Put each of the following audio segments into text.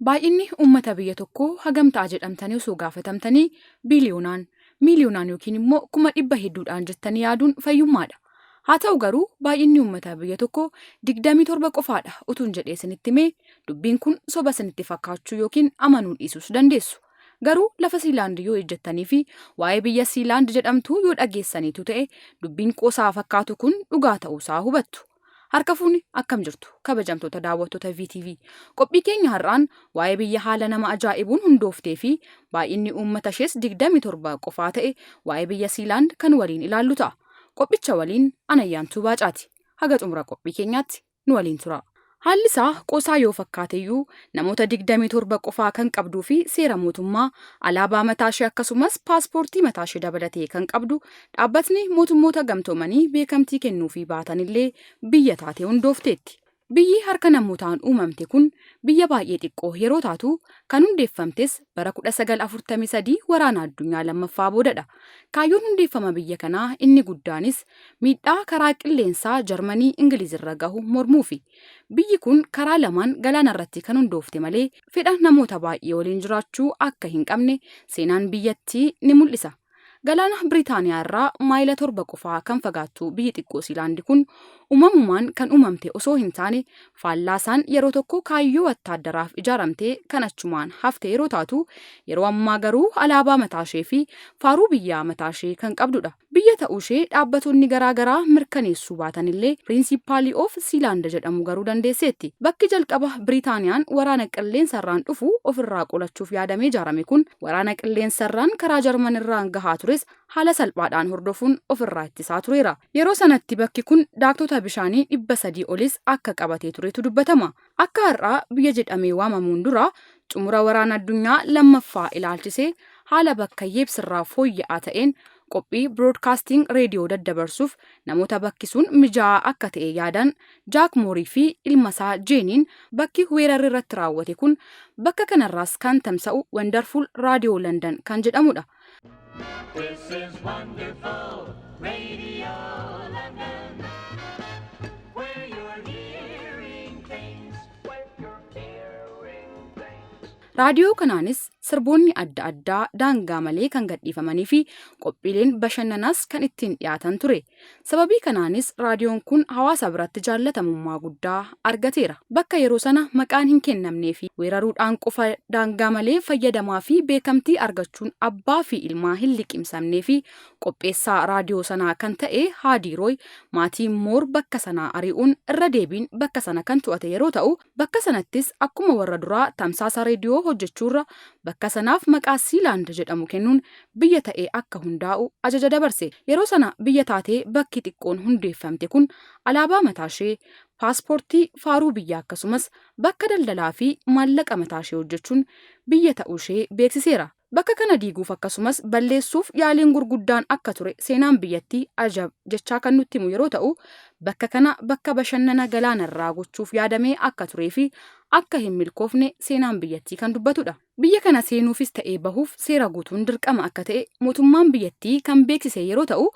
Baay'inni uummata biyya tokkoo hagam ta'a jedhamtanii osoo gaafatamtanii biiliyoonaan, miiliyoonaan yookiin immoo 100,000 hedduudhaan jettanii yaaduun fayyummaadha. Haa ta'u garuu baay'inni uummata biyya tokkoo 27 qofaadha utuun jedhee isinitti himee dubbiin kun soba isinitti fakkaachuu yookiin amanuu dhiisuus dandeessu. Garuu lafa Siilaand yoo ejjettanii fi waa'ee biyya Siilaand jedhamtuu yoo dhageessaniitu ta'e dubbiin qoosaa fakkaatu kun dhugaa ta'uusaa hubattu. Harka fuune akkam jirtu kabajamtoota daawwattoota VTV. Qophii keenya har'aan waa'ee biyya haala nama ajaa'ibuun hundooftee fi baay'inni uummata ishees 27 qofaa ta'e waa'ee biyya Siilaand kan waliin ilaallu ta'a. Qophicha waliin Anayyaantuu Baacaati. Haga xumura qophii keenyaatti nu waliin turaa. Haalli isaa qoosaa yoo fakkaateyyuu namoota 27 qofaa kan qabduu fi seera mootummaa, alaabaa mataashee akkasumas paaspoortii mataashee dabalatee kan qabdu dhaabbatni mootummoota gamtoomanii beekamtii kennuufii baatanillee biyya taatee hundoofteetti. Biyyi harka namootaan uumamte kun biyya baay'ee xiqqoo yeroo taatu kan hundeeffamtes bara 1943 waraana addunyaa lammaffaa boodadha. Kaayyoon hundeeffama biyya kanaa inni guddaanis miidhaa karaa qilleensaa Jarmanii Ingilizirra gahu mormuufi. Biyyi kun karaa lamaan galaanarratti kan hundoofte malee fedha namoota baay'ee waliin jiraachuu akka hin qabne seenaan biyyattii ni mul'isa. Galaana Biriitaaniyaa irraa maayila 7 qofaa kan fagaattu biyyi xiqqoo Siilaandi kun uumamumaan kan uumamte osoo hin taane faallaasaan yeroo tokko kaayyoo wattaaddaraaf ijaaramtee kan achumaan hafte yeroo taatu yeroo ammaa garuu alaabaa mataashee fi faaruu biyyaa mataashee kan qabdudha. Biyya ta'uushee dhaabbatonni garaa garaa mirkaneessuu baatanillee Piriinsippaalii of Siilaand jedhamuu garuu dandeesseetti. Bakki jalqaba Biriitaaniyaan waraana qilleensarraan dhufu ofirraa qolachuuf yaadamee ijaarame kun waraana qilleensarraan karaa Jarmanirraan gahaa tures haala salphaadhaan hordofuun ofirraa ittisaa tureera. Yeroo sanatti bakki kun daaktota bishaanii 300 olis akka qabatee turetu dubbatama. Akka har'aa biyya jedhamee waamamuun dura xumura waraana addunyaa lammaffaa ilaalchisee haala bakka yeebsirraa fooyya'aa ta'een qophii broadcasting reediyoo daddabarsuuf namoota bakki sun mijaa'aa akka ta'e yaadan Jaak Moorii fi ilmasaa Jeeniin bakki weerarri irratti raawwate kun bakka kanarraas kan tamsa'u Wonderful Radio London kan jedhamudha. This is wonderful Radio London, where you're hearing things, where you're hearing things. Raadiyoo kanaanis sirboonni adda addaa daangaa malee kan gadhiifamanii fi qophiileen bashannanaas kan ittiin dhiyaatan ture. Sababii kanaanis raadiyoon kun hawaasa biratti jaallatamummaa guddaa argateera. Bakka yeroo sana maqaan hin kennamnee fi weeraruudhaan qofa daangaa malee fayyadamaa fi beekamtii argachuun abbaa fi ilmaa hin liqimsamnee fi qopheessaa raadiyoo sanaa kan ta'e Haadii Rooy maatii Moor bakka sanaa ari'uun irra deebiin bakka sana kan to'ate yeroo ta'u, Bakka sanattis akkuma warra duraa tamsaasa reediyoo hojjechuurra bakka sanaaf maqaa Siilaand jedhamu kennuun biyya ta'ee akka hundaa'u ajaja dabarse. Yeroo sana biyya taatee bakki xiqqoon hundeeffamte kun alaabaa mataashee, paaspoortii, faaruu biyyaa akkasumas bakka daldalaa fi maallaqa mataashee hojjechuun biyya ta'uushee beeksiseera. Bakka kana diiguuf akkasumas balleessuuf yaaliin gurguddaan akka ture seenaan biyyattii ajab jechaa kan nutti himu yeroo ta'u, bakka kana bakka bashannana galaanarraa gochuuf yaadamee akka tureefi akka hin milkoofne seenaan biyyattii kan dubbatudha. Biyya kana seenuufis ta'ee bahuuf seera guutuun dirqama akka ta'e mootummaan biyyattii kan beeksise yeroo ta'u,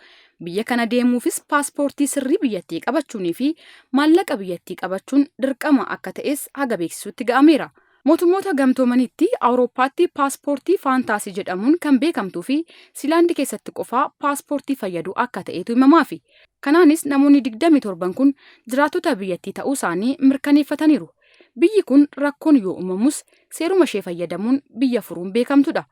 biyya kana deemuufis paaspoortii sirrii biyyattii qabachuuniifi maallaqa biyyattii qabachuun dirqama akka ta'es haga beeksisuutti ga'ameera. Mootummoota Gamtoomaniitti Awurooppaatti paaspoortii faantaasii jedhamuun kan beekamtuu fi Siilaandi keessatti qofaa paaspoortii fayyadu akka ta'etu himamaafi. Kanaanis namoonni 27n kun jiraattota biyyattii ta'uusaanii mirkaneeffataniiru. Biyyi kun rakkoon yoo uumamus seeruma ishee fayyadamuun biyya furuun beekamtudha.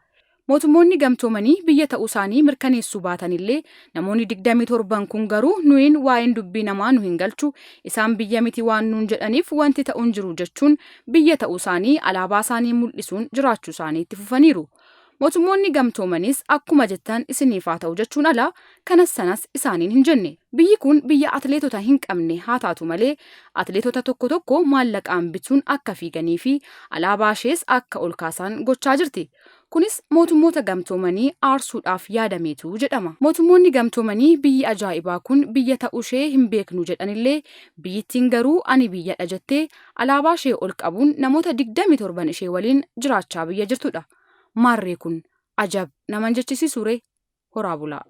Mootummoonni Gamtoomanii biyya ta'uusaanii mirkaneessuu baatanillee namoonni 27n kun garuu nuyiin waa'een dubbii namaa nu hin galchu, isaan biyya miti waan nuun jedhaniif wanti ta'u hin jiru jechuun biyya ta'uusaanii alaabaasaanii mul'isuun jiraachuusaanii itti fufaniiru. Mootummoonni Gamtoomanis akkuma jettan isiniif haa ta'u jechuun ala kanas sanas isaaniin hin jenne. Biyyi kun biyya atileetota hin qabne haa taatu malee atileetota tokko tokko maallaqaan bituun akka fiiganiifi alaabaashees akka olkaasan gochaa jirti. Kunis Mootummoota Gamtoomanii aarsuudhaaf yaadameetu jedhama. Mootummoonni Gamtoomanii biyyi ajaa'ibaa kun biyya ta'uushee hin beeknu jedhanillee biyyittiin garuu ani biyyadha jettee alaabaashee ol qabuun namoota 27n ishee waliin jiraachaa biyya jirtudha. Maarree kun ajab nama hin jechisiisuuree? Horaa bulaa!